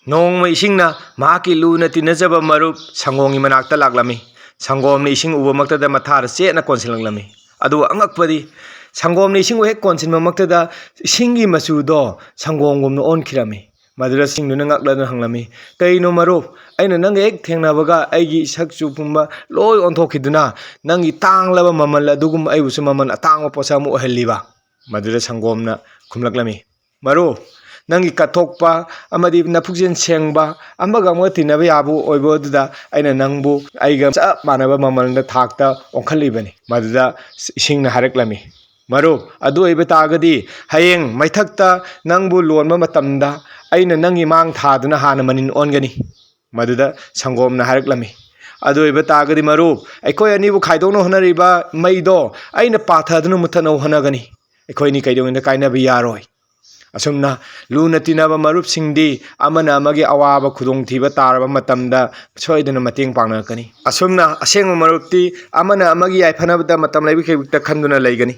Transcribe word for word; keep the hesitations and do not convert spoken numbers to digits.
ꯅꯣꯡꯃ ꯏꯁꯤꯡꯅ ꯃꯍꯥꯛꯀꯤ ꯂꯨꯅ ꯇꯤꯟꯅꯖꯕ ꯃꯔꯨꯞ ꯁꯪꯒꯣꯝꯒꯤ ꯃꯅꯥꯛꯇ ꯂꯥꯛꯂꯝꯃꯤ꯫ ꯁꯪꯒꯣꯝꯅ ꯏꯁꯤꯡ ꯎꯕꯃꯛꯇꯗ ꯃꯊꯥꯗ ꯆꯦꯠꯅ ꯀꯣꯟꯁꯤꯜꯂꯛꯂꯝꯃꯤ꯫ ꯑꯗꯨꯕꯨ ꯑꯉꯛꯄꯗꯤ, ꯁꯪꯒꯣꯝꯅ ꯏꯁꯤꯡꯕꯨ ꯍꯦꯛ ꯀꯣꯟꯁꯤꯟꯕꯃꯛꯇꯗ ꯏꯁꯤꯡꯒꯤ ꯃꯆꯨꯗꯣ ꯁꯪꯒꯣꯝꯒꯨꯝꯅ ꯑꯣꯟꯈꯤꯔꯝꯃꯤ꯫ ꯃꯗꯨꯗ ꯁꯤꯡꯗꯨꯅ ꯉꯛꯂꯗꯨꯅ ꯍꯪꯂꯝꯃꯤ, "ꯀꯩꯅꯣ ꯃꯔꯨꯞ? ꯑꯩꯅ ꯅꯪꯒ ꯍꯦꯛ ꯊꯦꯡꯅꯕꯒ ꯑꯩꯒꯤ ꯏꯁꯛꯁꯨ ꯄꯨꯝꯕ ꯂꯣꯏ ꯑꯣꯟꯊꯣꯛꯈꯤꯗꯨꯅ, ꯅꯪꯒꯤ ꯇꯥꯡꯂꯕ ꯃꯃꯜ ꯑꯗꯨꯒꯨꯝꯕ ꯑꯩꯕꯨꯁꯨ ꯃꯃꯜ ꯑꯇꯥꯡꯕ ꯄꯣꯠꯁꯛ ꯑꯃ ꯑꯣꯏꯍꯜꯂꯤꯕ?" ꯃꯗꯨꯗ ꯁꯪꯒꯣꯝꯅ ꯈꯨꯝꯂꯛꯂꯝꯃꯤ, "ꯃꯔꯨꯞ, ꯅꯪꯒꯤ ꯀꯠꯊꯣꯛꯄ ꯑꯃꯗꯤ ꯅꯄꯨꯛꯆꯦꯜ ꯁꯦꯡꯕ, ꯑꯃꯒ ꯑꯃꯒ ꯇꯤꯟꯅꯕ ꯌꯥꯕ ꯑꯣꯏꯕ ꯑꯗꯨꯗ ꯑꯩꯅ ꯅꯪꯕꯨ ꯑꯩꯒ ꯆꯞ ꯃꯥꯟꯅꯕ ꯃꯃꯜꯗ ꯊꯥꯛꯇ ꯑꯣꯟꯈꯠꯂꯤꯕꯅꯤ꯫" ꯃꯗꯨꯗ ꯏꯁꯤꯡꯅ ꯍꯥꯏꯔꯛꯂꯝꯃꯤ, "ꯃꯔꯨꯞ, ꯑꯗꯨ ꯑꯣꯏꯕ ꯇꯥꯔꯒꯗꯤ ꯍꯌꯦꯡ ꯃꯩꯊꯛꯇ ꯅꯪꯕꯨ ꯂꯣꯟꯕ ꯃꯇꯝꯗ ꯑꯩꯅ ꯅꯪꯒꯤ ꯃꯥꯡ ꯊꯥꯗꯨꯅ ꯍꯥꯟꯅ ꯃꯅꯤꯟ ꯑꯣꯟꯒꯅꯤ꯫" ꯃꯗꯨꯗ ꯁꯪꯒꯣꯝꯅ ꯍꯥꯏꯔꯛꯂꯝꯃꯤ, "ꯑꯗꯨ ꯑꯣꯏꯕ ꯇꯥꯔꯒꯗꯤ ꯃꯔꯨꯞ, ꯑꯩꯈꯣꯏ ꯑꯅꯤꯕꯨ ꯈꯥꯏꯗꯣꯛꯅ ꯍꯣꯠꯅꯔꯤꯕ ꯃꯩꯗꯣ ꯑꯩꯅ ꯄꯥꯊꯗꯨꯅ ꯃꯨꯊꯠꯅꯕ ꯍꯣꯠꯅꯒꯅꯤ꯫ ꯑꯩꯈꯣꯏ ꯑꯅꯤ ꯀꯩꯗꯧꯉꯩꯗ ꯀꯥꯏꯅꯕ ꯌꯥꯔꯣꯏ꯫" ꯑꯁꯨꯝꯅ ꯂꯨꯅ ꯇꯤꯟꯅꯕ ꯃꯔꯨꯞꯁꯤꯡꯗꯤ ꯑꯃꯅ ꯑꯃꯒꯤ ꯑꯋꯥꯕ ꯈꯨꯗꯣꯡꯊꯤꯕ ꯇꯥꯔꯕ ꯃꯇꯝꯗ ꯁꯣꯏꯗꯅ ꯃꯇꯦꯡ ꯄꯥꯡꯅꯔꯛꯀꯅꯤ꯫ ꯑꯁꯨꯝꯅ ꯑꯁꯦꯡꯕ ꯃꯔꯨꯞꯇꯤ ꯑꯃꯅ ꯑꯃꯒꯤ ꯌꯥꯏꯐꯅꯕꯗ ꯃꯇꯝ ꯂꯩꯕ ꯈꯛꯇ ꯈꯟꯗꯨꯅ ꯂꯩꯒꯅꯤ꯫